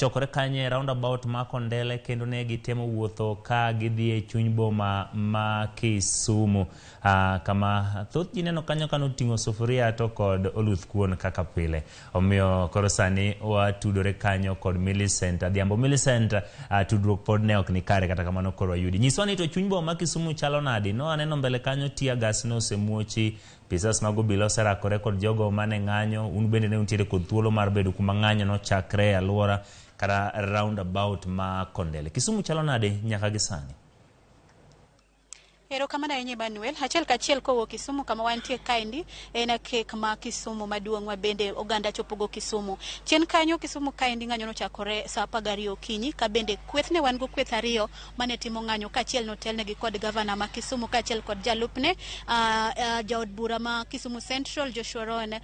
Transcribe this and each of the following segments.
Ochokore kanyo e roundabout ma Kondele kendo ne gitemo wuotho ka gidhi e chuny boma ma Kisumu, kama thoth ji neno kanyo ka noting'o sufuria to kod oluth kuon kaka pile. Omiyo koro sani watudore kanyo kod Millicent Adhiambo. Millicent, tudruok pod ne ok ni kare, kata kamano koro wayudi. Nyiswa ni to chuny boma ma Kisumu chalo nadi? No aneno mbele kanyo tear gas ne osemuochi, apisas mag obila oserakore kod jogo mane ng'anyo. Un bende ne untiere kod thuolo mar bedo kuma ng'anyo nochakre e alwora kata roundabout ma Kondele. Kisumu chalo nade nyaka gi sani? Erokamano ahinya, Emmanuel. Achiel kachiel kowuok Kisumu kama wantie kaendi en kek ma Kisumu maduong' ma bende oganda chopogo Kisumu. Chien kanyo Kisumu kaendi ng'anyo nochakore saa 12 okinyi, ka bende kweth ne wan go kweth ariyo mane timo ng'anyo, kaachiel notelnegi kod gavana ma Kisumu kaachiel kod jalupne, jaod bura ma Kisumu Central Joshua Ron,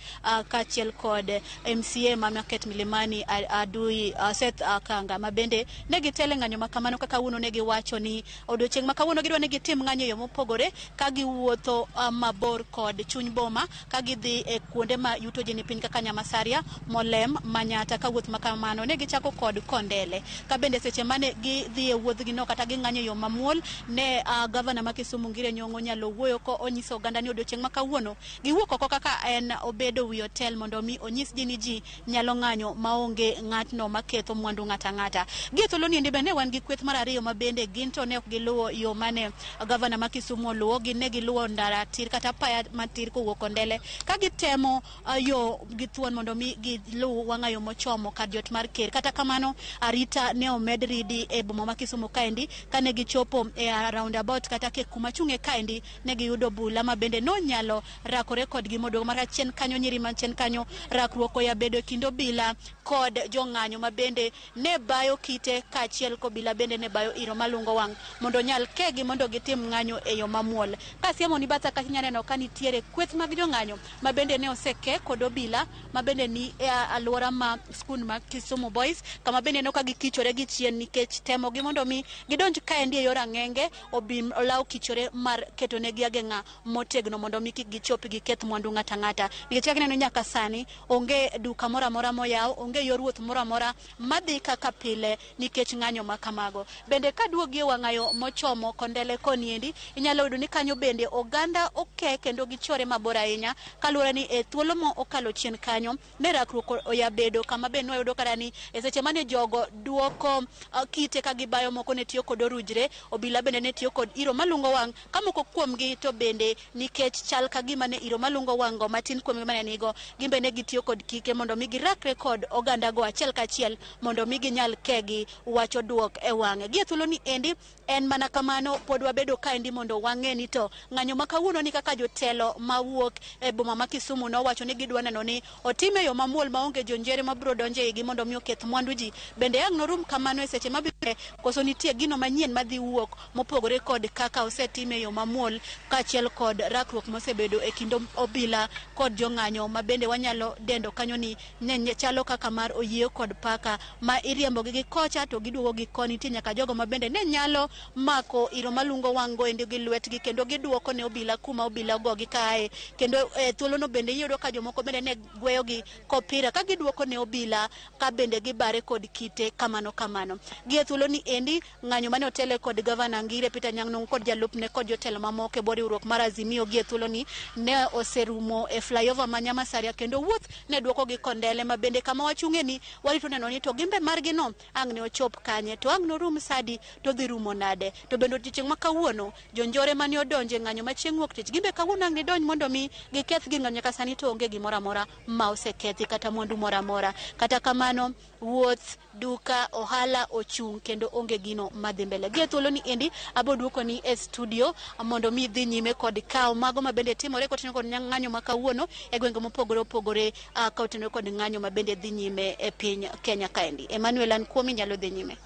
kaachiel kod MCA ma Market Milimani Adui Seth Kanga, ma bende ne gitelo e ng'anyo ma kamano. Kaka kawuono ne giwacho ni odiochieng' ma kawuono gidwa ni gitim ng'anyo e yo mopogore, ka giwuotho mabor kod chuny boma ka gidhi e kuonde ma yuto ji ni piny kaka Nyamasaria, Molem, Manyata. Ka wuoth ma kamano ne gichako kod Kondele, ka bende seche mane gidhi e wuodhgi no kata ging'anyo e yo mamuol, ne gavana ma Kisumu Ngire Nyong'o nyalo wuoyo ko onyiso oganda ni odiochieng' ma kawuono giwuok oko kaka en obedo wi otel mondo mi onyis ji ni ji nyalo ng'anyo maonge ng'atno maketho mwandu ng'ata ang'ata. Gi e thuolo ni endi bende wan gi kweth mar ariyo ma bende gin to ne ok giluwo yo mane gavana ma Kisumu oluwo. Gin ne giluwo ndara tir kata apaya matir kowuok Kondele ka gitemo yo gi thuon mondo mi giluw wang'ayo mochomo kar jot mar ker. Kata kamano, arita ne omed ridi e boma ma Kisumu kaendi. Kane gichopo e roundabout kata kek kuma chung'e kaendi, ne giyudo bula ma bende nonyalo rakore kodgi moduogo mar chien kanyo. Nyiri man chien kanyo, rakruok oya bedo e kind obila kod jong'anyo ma bende ne bayo kite, kaachiel kobila bende ne bayo iro malungo wang' mondo onyal kegi mondo gitim ng'anyo e yo mamuol. Kasiemo ni batha kacha, inyalo neno ka nitiere kweth mag jong'anyo ma bende ne oseke kod obila ma bende ni e alwora ma skul ma Kisumu Boys, kama bende neno ka gikichore gi chien nikech temo gi mondo mi gidonj kaendi e yor ang'enge. Obim olaw kichore mar ketonegi ageng'a motegno mondo mi kik gichop giketh mwandu ng'ata ang'ata, nikech kaka ineno nyaka sani onge duka moro amora moyaw, onge yor wuoth moro amora madhi kaka pile nikech ng'anyo ma kamago. Bende kaduogi e wang'ayo mochomo Kondele koni endi, inyalo yudo ni kanyo bende oganda oke kendo gichore mabor ahinya, kaluwore ni e thuolo mo okalo chien kanyo ne rakruok oya bedo, kama be nwayudo kata ni e seche mane jogo duoko kite ka gibayo, moko ne tiyo kod orujre, obila bende ne tiyo kod iro malungo wang' ka moko kuomgi to bende nikech chal ka gima ne iro malungo wang' go matin kuomgi mane nigo, gin be ne gitiyo kod kike mondo mi girakre kod oganda go achiel kachiel mondo mi ginyal kegi wacho duok e wang'e. Gi e thuolo ni endi en mana kamano, pod wabedo kaendi mondo wang'e ni to ng'anyo ma kawuono ni kaka jotelo mawuok e boma ma Kisumu nowacho ni gidwa neno ni otime e yo mamuol maonge jonjere mabiro donjo e igi mondo mi oketh mwandu ji. Bende ang' norum kamano e seche mabiro, koso nitie gino manyien madhi wuok mopogore kod kaka osetime e yo mamuol, kaachiel kod rakruok mosebedo e kind obila kod jong'anyo, ma bende wanyalo dendo kanyo ni ne chalo kaka mar oyieyo kod paka ma iriembo gi kocha to giduogo gi koni. Nitie nyaka jogo ma bende ne nyalo mako iro malungo wang' go endi gi lwetgi kendo giduoko ne obila kuma obila ogogi kae. Kendo e thuolono bende iyudo ka jomoko bende ne gweyo gi kopira ka giduoko ne obila, ka bende gibare kod kite kamano kamano. Gi e thuolo ni endi, ng'anyo mane otele kod gavana Ngire Peter Anyang' Nyong'o kod jalupne kod jotelo mamoko e bwo riwruok mar Azimio gi e thuolo ni ne oserumo e flyover ma Nyamasaria, kendo wuoth ne duoko gi Kondele, ma bende kama wachung'e ni warito neno ni to gimbe margi no ang' ne ochop kanye, to ang' norum sadi, to dhi rumo nade. To bende odiochieng' ma kawuono jonjore mane odonjo e ng'anyo ma chieng' wuok tich gimbe kawuono ang' ne donj mondo mi giketh gi ng'anyo. Nyaka sani to onge gimoro amora ma osekethi kata mwandu moro amora. Kata kamano, wuoth, duka, ohala ochung' kendo onge gino madhi mbele. Gi e thuolo ni endi abo duoko ni e studio mondo mi dhi nyime kod kawo mago ma bende timore kotenore kod ng'anyo ma kawuono e gwenge mopogore opogore, ka otenore kod ng'anyo ma bende dhi nyime e piny Kenya kaendi. Emmanuel, an kuomi, nyalo dhi nyime.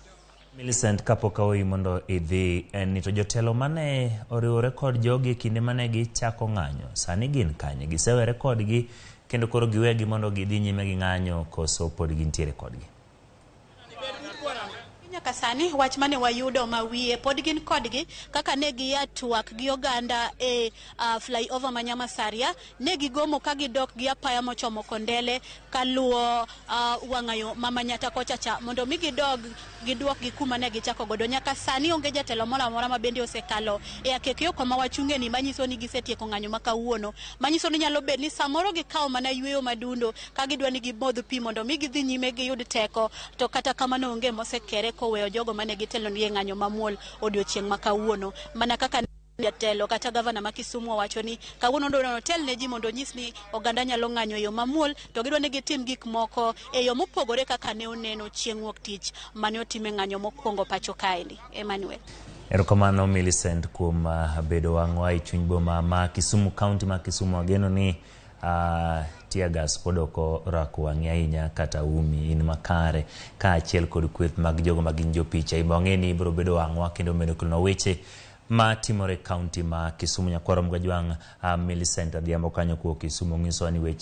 Millicent, kapok aweyi mondo idhi, en ni to jotelo mane oriwore kod jogi e kinde mane gichako ng'anyo sani gin kanye? Gisewere kodgi kendo koro giwegi mondo gidhi nyime gi ng'anyo, koso pod gintiere kodgi? Nyaka sani wach mane wayudo ma wiye pod gin kodgi kaka ne giya twak gi oganda e flyover ma Nyamasaria, ne gigomo ka gidok gi apaya mochomo Kondele kaluwo wang'ayo ma Manyata kocha cha mondo mi gidog giduok gi kuma ne gichako godo. Nyaka sani onge jatelo moro amora ma bende osekalo e akek yo koma wachunge ni manyiso ni gisetieko ng'anyo ma kawuono, manyiso ni nyalo bet ni samoro gikawo mana yueyo madundo ka gidwa ni gimodh pi mondo mi gidhi nyime giyud teko, to kata kamano onge mosekere koweyo jogo mane gitelo ni e ng'anyo mamuol odiochieng' ma kawuono. Mana kaka jatelo kata gavana ma Kisumu owacho ni kawuono ndo otel ne ji mondo onyis ni oganda nyalo ng'anyo e yo mamuol, to gidwa ni gitim gik moko e yo mopogore kaka ne oneno chieng' wuok tich mane otime ng'anyo mokwongo pacho kaendi. Emmanuel. Erokamano Millicent kuom bedo wang'wa e chuny boma ma Kisumu, county ma Kisumu. Ageno ni tear gas pod ok orako wang'i ahinya kata umi in makare kaachiel kod kweth mag jogo ma gin jopicha. Ibo wang'e ni ibiro bedo wang'wa kendo medo kelonwa weche matimore e county ma Kisumu. Nyakwaro Mgajwang' Millicent Adhiambo kanyo kowuok Kisumu nyisowa ni weche